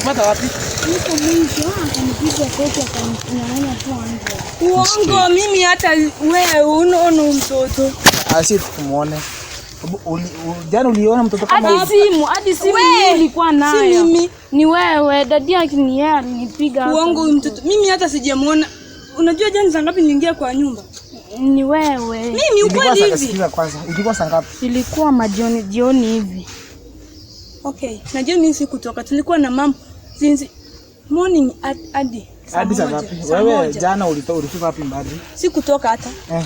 Ulipata wapi? Niko mwisho akanipiga kofi akaninyang'anya 200. Uongo, mimi hata wewe unaona mtoto. Asi tumuone. Jana uliona mtoto kama Hadi simu, hadi simu We, mimi nilikuwa nayo. Si mimi. Ni wewe, dadi yake ni yeye alinipiga. hapa. Uongo huyu mtoto. Mimi hata sijamuona. Unajua jana saa ngapi niliingia kwa nyumba? Ni wewe. Mimi Ilikuwa ukweli saa hivi. sikiza kwanza. Ilikuwa saa ngapi? Ilikuwa majioni jioni hivi. Okay, najua mimi sikutoka. Tulikuwa na mama since morning hadi saa Hadi saa moja. ngapi? Saa Wewe moja. jana ulifika wapi mbali? Sikutoka hata. Eh.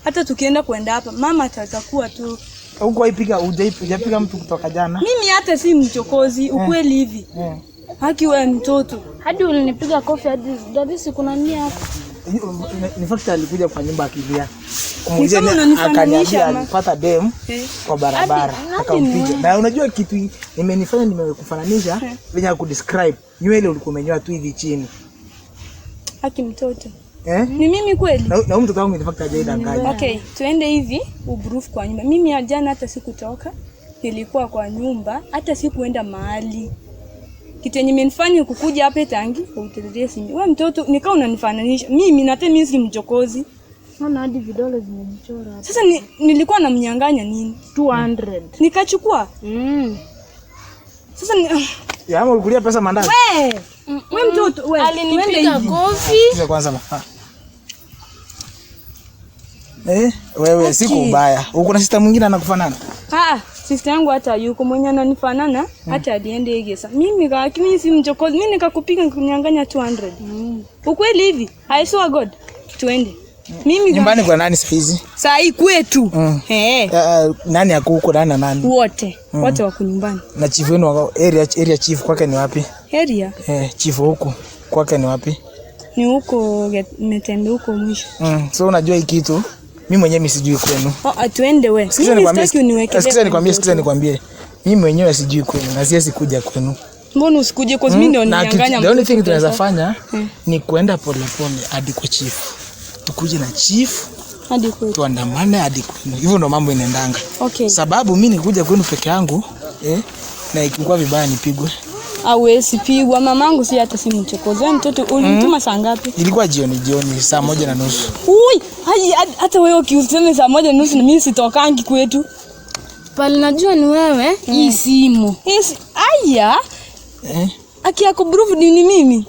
Hata tukienda kwenda hapa mama atakuwa tu. Huko haipiga hujapiga mtu kutoka jana. Mimi hata si mchokozi, ukweli hivi. Eh. Haki wewe mtoto. Hadi ulinipiga kofi hadi dadi si kuna nia hapo. In fact alikuja kwa nyumba akilia. Kumuuliza Ni kama ni- unanifananisha akaniambia ama? alipata dem Eh. kwa barabara Hadi- akampiga. Na unajua kitu imenifanya nimekufananisha venye kudescribe nywele ulikuwa umenyoa tu hivi chini. Haki mtoto. Eh? Ni mimi kweli? Na huyu mtoto wangu in fact hajaidanganya. Okay, tuende hivi ubruf kwa nyumba. Mimi ya jana hata sikutoka, nilikuwa kwa nyumba, hata sikuenda mahali. Kitu yenye imenifanya kukuja hapa tangi utetetie simu. Wewe mtoto nikaa unanifananisha mimi na hata mimi si mchokozi. Naona hadi vidole zimejichora hapa. Sasa nilikuwa namnyang'anya nini? 200. Nikachukua. Mm. Sasa ni, Ya ama ulikulia pesa mandazi? we, we mtoto we, tuende Alinipiga hivi. kofi. Sikiza kwanza ma. Eh, wewe siku ubaya. Uko na sister mwingine anakufanana? Ah, sister yangu hata yuko mwenye ananifanana hata aliende Egesa. Mimi kaki mimi si mchokozi, mimi nikakupiga nikunyang'anya 200. Ukweli hivi, I swear God. Tuende. Mimi Nyumbani kwa nani siku hizi? saa hii kwetu. Mm. Eh, Nani ako huko nani na nani? wote wote wako nyumbani. Na chief wenu wako area chief kwake ni wapi? Area Eh, chief huku kwake ni wapi? ni huko Metembe huko mwisho. So unajua hii kitu mimi mwenyewe mimi sijui kwenu. Oh, atuende we. Sikiza Mimi nikwambie, sitaki uniwekelee. sikiza nikwambie, sikiza nikwambie. Mimi mwenyewe sijui kwenu na siwezi kuja kwenu. Mbona usikuje? Cause mimi ndio Na nilinyang'anya. the only mtoto thing tunaweza pesa. fanya ni kuenda polepole hadi kwa chief. Tukuje na chief Hadi kwetu. tuandamane hadi kwenu. Hivyo ndo mambo inaendanga. Okay. Sababu mimi nikuja kwenu peke yangu na ikikuwa vibaya nipigwe. Hawezi pigwa mamangu, si hata si mchokozi. Wewe mtoto ulimtuma saa ngapi? Ilikuwa jioni jioni saa 1:30. Ui, hai, hata wewe ukiuseme saa 1:30 na mimi sitokangi kwetu. Pale najua ni wewe, hii simu. Yes, aya. Eh? Aki yako proof ni mimi.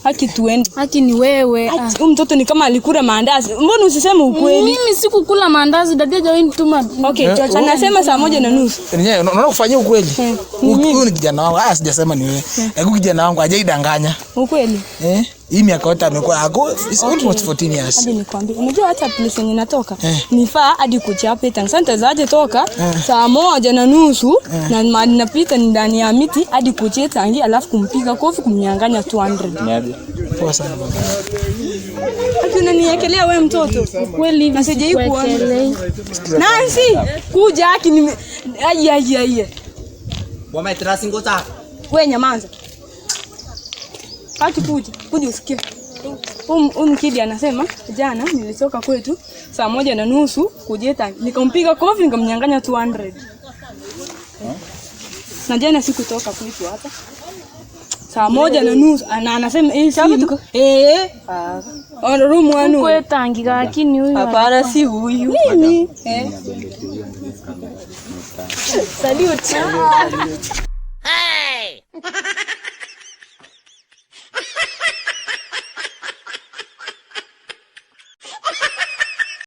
Haki tuende. Haki ni wewe. Ah. Haki, huyu mtoto ni kama alikula maandazi. Mbona usiseme ukweli? Mimi sikukula maandazi, dadi hajawahi nituma. Okay, anasema saa 1:30. Yenyewe unaona kufanyia ukweli. Ni mimi. Huyu ni kijana wangu. Ah, sijasema ni wewe. Lakini kijana wangu hajaidanganya. Ukweli. Hii miaka yote amekuwa ako it's almost 14 years. Hadi nikwambie, unajua hata place yenye natoka Eh. nifaa hadi kuchape tanga. Sasa nitazaje toka saa 1:30 na mahali napita ni ndani ya miti hadi kuchia tangi, alafu kumpiga kofi kumnyang'anya 200. Poa sana baba. Hadi unaniekelea wewe mtoto. Kweli hivi Na sijai kuona. sikuwekelei. Nancy, kuja haki nime ai ai ai. Wewe nyamaza. Haki kuja, kuja usikie. Huyu mkidi anasema jana nilitoka kwetu saa 1:30 kujeta nikampiga kofi nikamnyang'anya 200. Na jana sikutoka kwetu hapa. Saa 1:30 anasema eh simu. Eh. Ono room wanu. Kwetangi lakini huyu Hapana si huyu. Mimi. Eh. Salute. Hey!